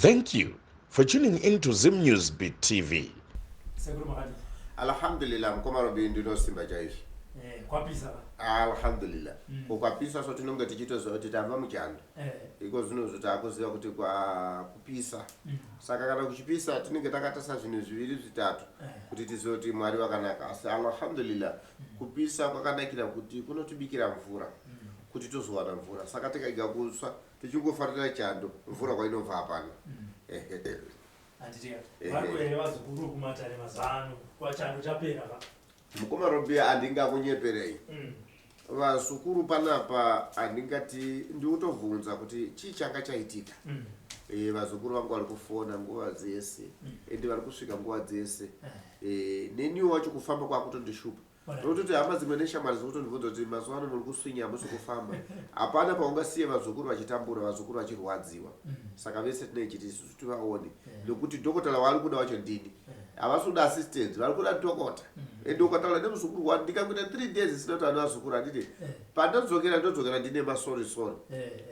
Thank you for tuning in to Zim News Beat TV. Sekuru makadii? Alhamdulillah mukoma Robi ndinosimba chaizvo. Eh, kwapisa. Alhamdulillah. Kukwapisa so tinonge tichitoziva kuti tava muchando. Eh. Iko zvinozvo takuziva kuti kwa kupisa. Saka kana kuchipisa tinenge takatasa zvinhu zviviri zvitatu Eh. kuti tizive kuti Mwari vakanaka. Asi alhamdulillah kupisa kwakanakira kuti kunotibikira mvura kuti tozowana mvura. Saka tikaiga kutsva tichingofarira chando mvura kwainobva hapana. Ehe. Handiti Ehe. variko here vazukuru kumatare mazuva ano kwachando chapera ka. Mukoma Robi handingakunyeperei. Vazukuru panapa handingati ndikutobvunza kuti chii changa chaitika. Vazukuru vangu vari kufona nguva dzese ende vari kusvika nguva dzese. Neniwo wacho kufamba kwakutondishupa. Ndinototi hama dzimwe neshamwari dziri kutondibvunza kuti mazuva ano muri kuswinya hamusi kufamba. Hapana paungasiye vazukuru vachitambura, vazukuru vachirwadziwa. Saka vese tinenge tichiti isusu tivaone nekuti dhokotera waari kuda wacho ndini. Havasi kuda assistance, vari kuda dhokota. Ende ukataura nemuzukuru wani ndikangoita 3 days isina kutaura nevazukuru handiti pandodzokera ndodzokera ndine masori sori.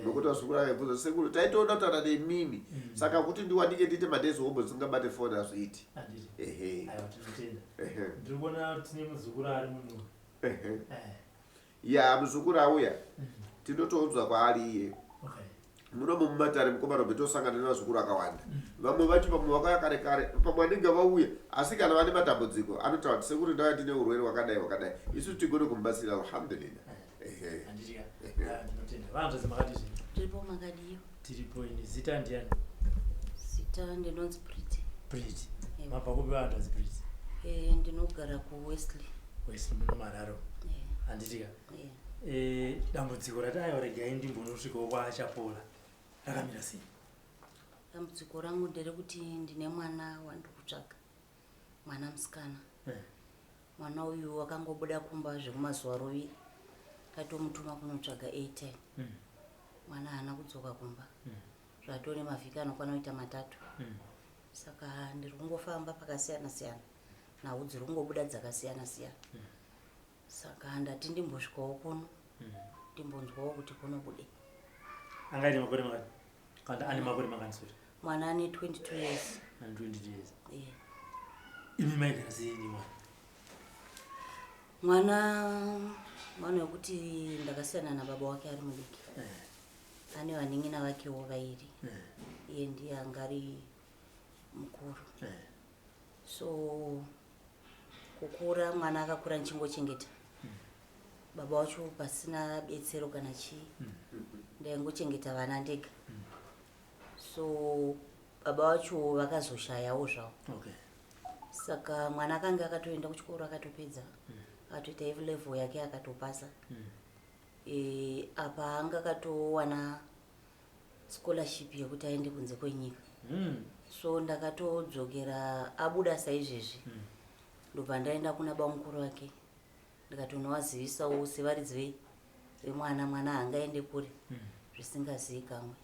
Nokuti vazukuru akaibvunza sekuru taitoona kutaura nemimi. Saka kuti ndiwanike ndiite madays hobho ndisingabate foni hazviiti. Handiti. Ehe. Aiwa tinotenda. Ehe. Ndiri kuona tine muzukuru ari muno. Ehe. Eh. Ya muzukuru auya tinotoudzwa kwaari iye. Okay. Munomu mumatare mukoma Robert tosangana nevazukuru akawanda. Vamwe vacho pamwe vakauya kare kare, pamwe vanenge vauya asi kana vane matambudziko anotaura kuti sekuru ndauya ndine urwere hwakadai hwakadai. Isu tigone kumubatsira alhamdulillah. Ehe. Handiti ka. Aiwa ndinotenda. Vanzvadzi makadii zvenyu? Tiripo makadiyo. Tiripo ini. Zita ndiani? Zita ndinonzi Pretty. Pretty. Ewe. Mabva kupi vanzvadzi Pretty? Ndinogara kuWesley. Wesley muno muHarare. Eh, Handiti ka. eh. Dambudziko rati aiwa regai ndimbonosvikawo kwaAchapola rakamira sei? Dambudziko rangu nderekuti ndine mwana wandiri kutsvaga, mwana musikana. Mwana uyu akangobuda kumba zvekumazuva ruviri, tatomutuma kunotsvaga airtime. Mwana haana kudzoka kumba, zvatove nemavhiki anokwana kuita 3. Saka ndiri kungofamba pakasiyana siyana, nhau dziri kungobuda dzakasiyana siyana. Saka ndati ndimbosvikawo kuno, ndimbonzwawo kuti kunobude. Anga aine makore mangani? Kana ane makore mangani sorry? Mwana ane 22 years. Ane 22 years. Eh. Imi maigara sei nemwana? Mwana wekuti ndakasiyana nababa wake ari mudiki. Ane vanin'ina vakewo vairi. Iye ndiye anga ari mukuru. So kukura mwana akakura ndichingochengeta. Baba wacho pasina betsero kana chii. Ndaingochengeta vana ndega. So baba wacho vakazoshayawo zvavo. Okay. Saka mwana akanga akatoenda kuchikoro akatopedza. Akatoita A level yake akatopasa. Apa anga akatowana scholarship yekuti aende kunze kwenyika. So ndakatodzokera abuda saizvezvi. Ndobva ndaenda kuna bamukuru vake. Ndikatonovazivisawo sevaridzi vemwana, mwana haangaende kure zvisingazivikanwe.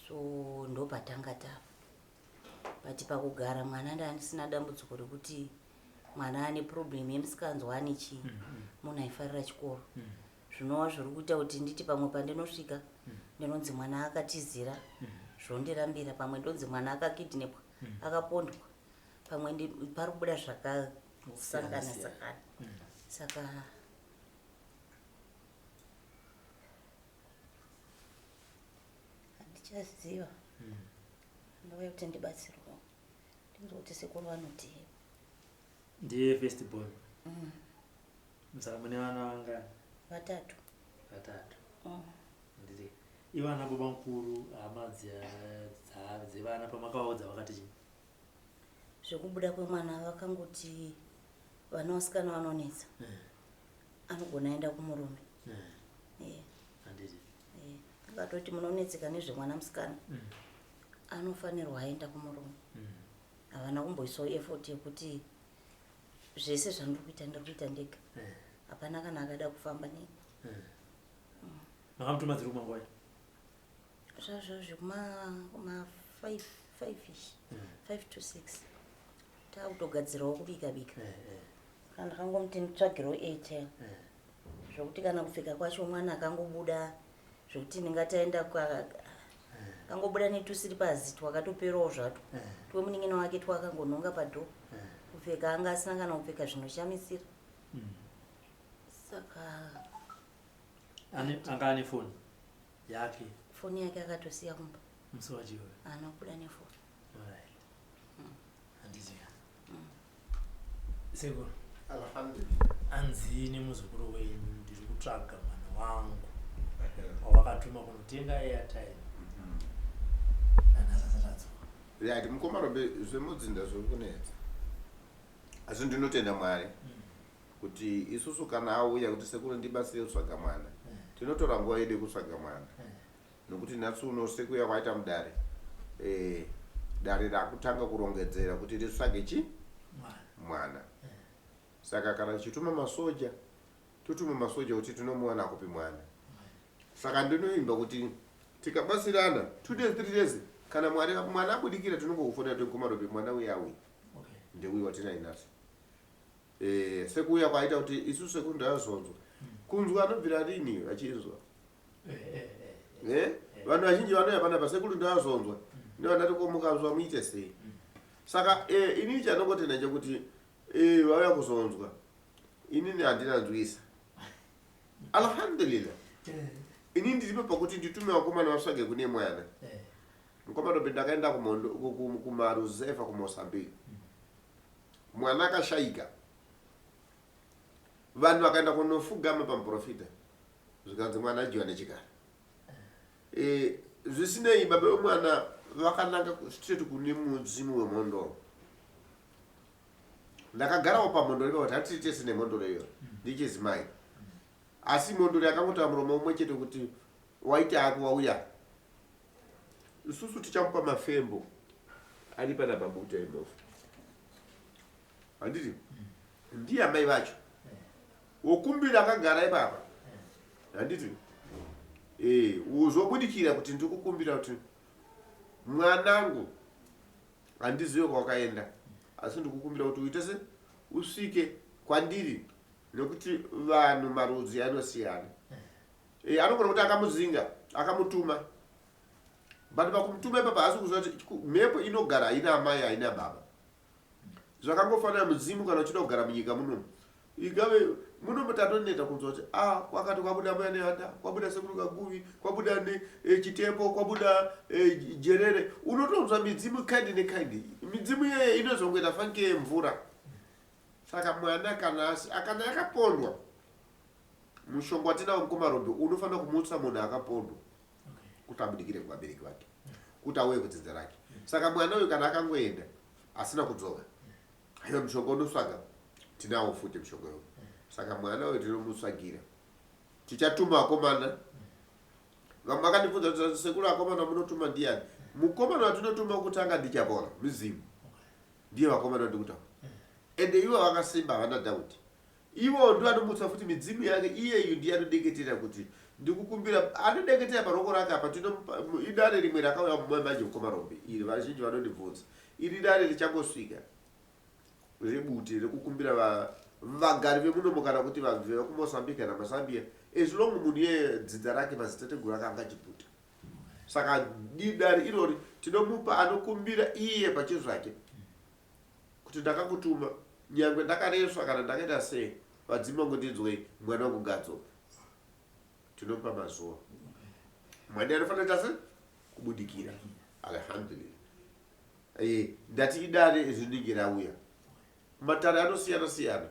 So ndopatanga tava. But pakugara mwana ndandisina dambudziko rekuti mwana ane problem yemusikanzwa ane chii. Munhu aifarira chikoro. Zvinova zviri kuita kuti nditi pamwe pandinosvika ndinonzi mwana akatizira, zvondirambira, pamwe ndonzi mwana akakidnapwa, akapondwa, pamwe pari kubuda zvakasangana sangana. Saka handichaziva. Ndauya kuti ndibatsirwe. Ndinzwe kuti sekuru vanotii. Ndiye first born. Saka mune vana vangani? 3. 3. Ndiri. Ivana baba mukuru hama dzevana pamakavaudza vakati chii? Zvekubuda kwemwana vakangoti vana vasikana vanonetsa. Anogona aenda kumurume. Handiti. Akatoti munonetseka nezvemwana musikana. Anofanirwa aenda kumurume. Havana kumboisawo effort yekuti zvese zvandiri kuita ndiri kuita ndega. Hapana kana akada kufamba neni. Makamutuma dziri kumangwai? Zvazvo zvekuma 5 ish. 5 to 6. Takutogadzirawo kubika bika. Kana ndakangomuti nditsvagirewo airtime. Zvokuti kana kupfeka kwacho mwana akangobuda zvokuti ndingati aenda kwa Akangobuda netusiripazi twakatoperawo zvatwo twemunin'ina wake twakangonhonga padhoo. Kupfeka anga asina kana kupfeka zvinoshamisira. Saka Ane anga ane foni yake. Foni yake akatosiya kumba. Musi wacho iwoyo. Haana kubuda nefoni. Alright. Handiti ka. Sekuru. Alhamdulillah. Anzi nemuzukuru wenyu ndiri kutsvaga mwana wangu wawakatuma kunotenga airtime. Nanhasi asati adzoka. Right, mukoma Robe, zvemudzinda zviri kunetsa. Asi ndinotenda Mwari kuti isusu kana auya kuti sekuru ndibatsire kutsvaga mwana, tinotora nguva yedu yekutsvaga mwana. Nokuti nhasi uno sekuya kwaita mudare, dare rakutanga kurongedzera kuti ritsvage chi? Mwana. Saka kana tichituma masoja, totuma masoja kuti tinomuwana kupi mwana. Saka ndinoimba kuti tikabatsirana 2 days 3 days kana mwari mwana abudikira tinongokufonera kuti mukoma Robe mwana uya auya. Ndeuyu watinaye nhasi. Sekuuya kwaita kuti isu sekuru ndazonzwa. Kunzwa anobvira rini vachinzwa? Vanhu vazhinji vanouya panapa sekuru ndazonzwa. Ndovandati ko mukanzwa muite sei? Saka inini chandongotenda chekuti vauya kuzonzwa. Inini handina nzwisa. Alhamdulillah. Inini ndiripo pakuti nditume vakomana vatsvage kune mwana. Mukoma Robe ndakaenda kumaruzevha kuMozambique. Mwana akashaika. Vanhu vakaenda kunofugama pamuprofita. Zvikanzi mwana adyiwa nechikara. Zvisinei baba vemwana vakananga straight kune mudzimu wemhondoro. Ndakagarawo pamhondoro ipapo tatiri tese nemhondoro iyo ndichizimai. Asi mhondoro yakangotaura muromo umwe chete kuti waita hako wauya. Isusu tichamupa mafembo ari pana pabuta imofu. Handiti? Ndiye amai vacho. Wokumbira akagara ipapa. Handiti? Uzobudikira kuti ndikukumbira kuti mwanangu handizive kwakaenda asi ndikukumbira kuti uite se usvike kwandiri nekuti vanhu marudzi anosiyana. Anogona kuti akamudzinga akamutuma but pakumutuma ipapa haasi kuziva kuti mhepo inogara haina amai haina baba. Zvakangofanana mudzimu kana uchida kugara munyika munomu ingave munomu tatoneta kunzwa kuti kwakati kwabuda mbuya nehanda, kwabuda sekuru kaguvi, kwabuda chitepo, kwabuda jerere. Unotonzwa midzimu kind nekind. Midzimu iyeye inozongoita fanike yemvura. Saka mwana kana asi kana akapondwa, mushonga watinawo mukoma Robi unofanira kumutsa munhu akapondwa kuti abudikire kuvabereki vake, kuti auye kudzinza rake. Saka mwana uyu kana akangoenda asina kudzoka, aiwa mushonga unotsvaga tinawo futi mushonga uyu. Saka mwana uyu tinomutsvagira, tichatuma vakomana. Vamwe vakandibvunza kuti sekuru akomana munotuma ndiani? Mukomana watinotuma kutanga ndiChapola muzimu, ndiye vakomana vandikutaura. Ende ivo vakasimba havana doubt. Ivo ndivo vanomutsa futi midzimu yake. Iyeyu ndiye anodeketera kuti ndikukumbira, anodeketera paroko rake apa. Tinomupa idare rimwe rakauya mumwe manje mukoma Rombe iri, vazhinji vanondibvunza. Iri dare richangosvika rebute rekukumbira vagari vemunomo kana kuti vanhu vekuMozambique kana maZambia, as long munhu iye dzinza rake mazitateguru ake angachiputa. Saka dare irori tinomupa anokumbira iye pachezvake kuti ndakakutuma nyangwe ndakaresva kana ndakaita sei, vadzimu vangu ndinzwei, mwana wangu ngaadzoke. Tinomupa mazuva mwana anofanira kuita sei kubudikira. Alhamdulillah. Ndati idare rinenge rauya, matare anosiyana siyana.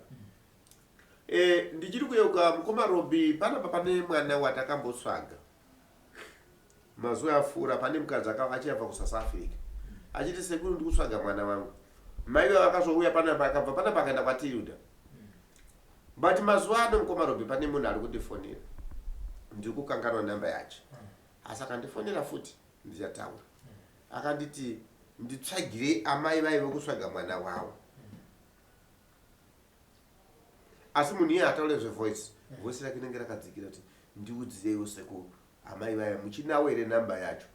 Ndichiri kuyeuka mukoma Robi, panapa pane mwana watakambotsvaga mazuva apfuura. Pane mukadzi achiyabva kuSouth Africa achiti sekuru ndikutsvaga mwana wangu. Mai vavo vakazouya panapa, akabva panapa akaenda kwaTilda. But mazuva ano mukoma Robi pane munhu ari kundifonera, ndiri kukanganwa namba yacho, asi akandifonera futi ndichataura. Akanditi nditsvagirei amai vaive kutsvaga mwana wavo. Asi munhu iye ataure zvevoice, voice rake rinenge rakadzikira kuti ndiudzireiwo sekuru amai vaya muchinawo here namba yacho.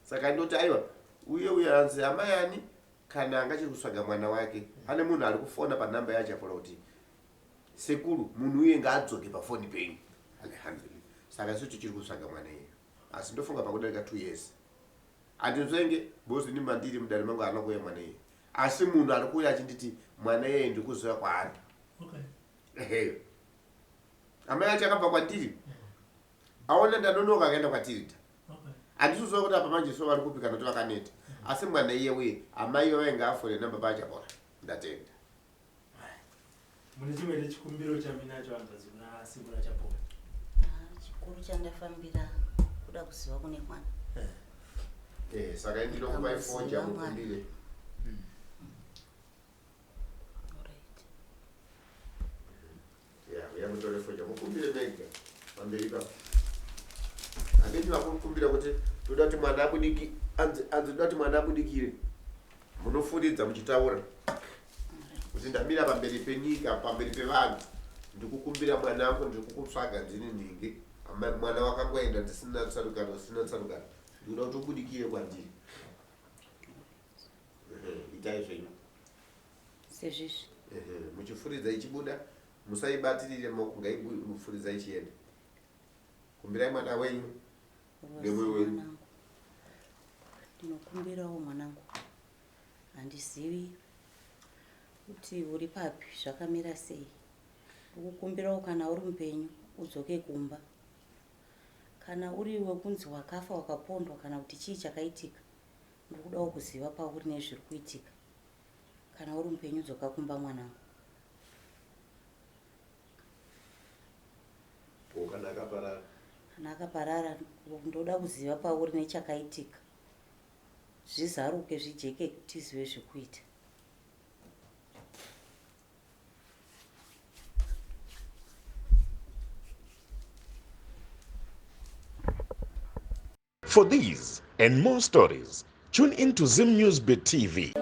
Saka ndoti aiwa uye uye anzi amai ani kana anga achiri kutsvaga mwana wake, pane munhu ari kufona panhamba yacho apola kuti sekuru munhu uye ngaadzoke pafoni penyu. Alhamdulillah. Saka isu tichiri kutsvaga mwana iyeyo, asi ndofunga pakudarika 2 years. Handinzvenge because ini mandiri mudare mangu haana kuuya mwana iyeye. Asi munhu ari kuuya achinditi mwana iyeye ndikuziva kwaari. Okay. Ehe. Amai acho akabva kwandiri. Aona ndanonoka akaenda kwaTirida. Okay. Handisi kuziva kuti apa manje so vari kupi kana kuti vakaneta. Asi mwana iye uye amai vainge afone namba paachapora. Ndatenda. Mune chimwe here chikumbiro chamuinacho hanzvadzi kuna sekuru Achapola? Ah, chikuru chandafambira kuda kuziva kune mwana. Eh, saka ndinokupai foja mukumbire. Alright. Ya, uya mutore foja mukumbire mega pamberi ipapo. Handiti vakukumbira kuti toda kuti mwana abudiki anzi anzi toda kuti mwana abudikire. Munofuridza muchitaura kuti ndamira pamberi penyika pamberi pevanhu ndikukumbira mwana wangu ndiri kukutsvaga ndini nhingi mwana wakangoenda ndisina tsarukano usina tsarukano ndikuda kuti ubudikire kwandiri. Itai zvenyu sezvizvi. Muchifuridza ichibuda musaibatirire maoko ngaifuridza ichienda. Kumbirai mwana wenyu nemwoyo wenyu. Mwanangu, ndinokumbirawo mwanangu, handizivi kuti uri papi, zvakamira sei. Ndikukumbirawo kana uri mupenyu udzoke kumba. Kana uri wekunzi wakafa wakapondwa kana kuti chii chakaitika, ndikudawo kuziva pauri nezviri kuitika. Kana uri mupenyu dzoka kumba mwanangu. Ko kana akaparara? Kana akaparara ndoda kuziva pauri nechakaitika. Zvizaruke zvijeke tizive zvekuita. For these and more stories, tune in to Zim News Bit TV.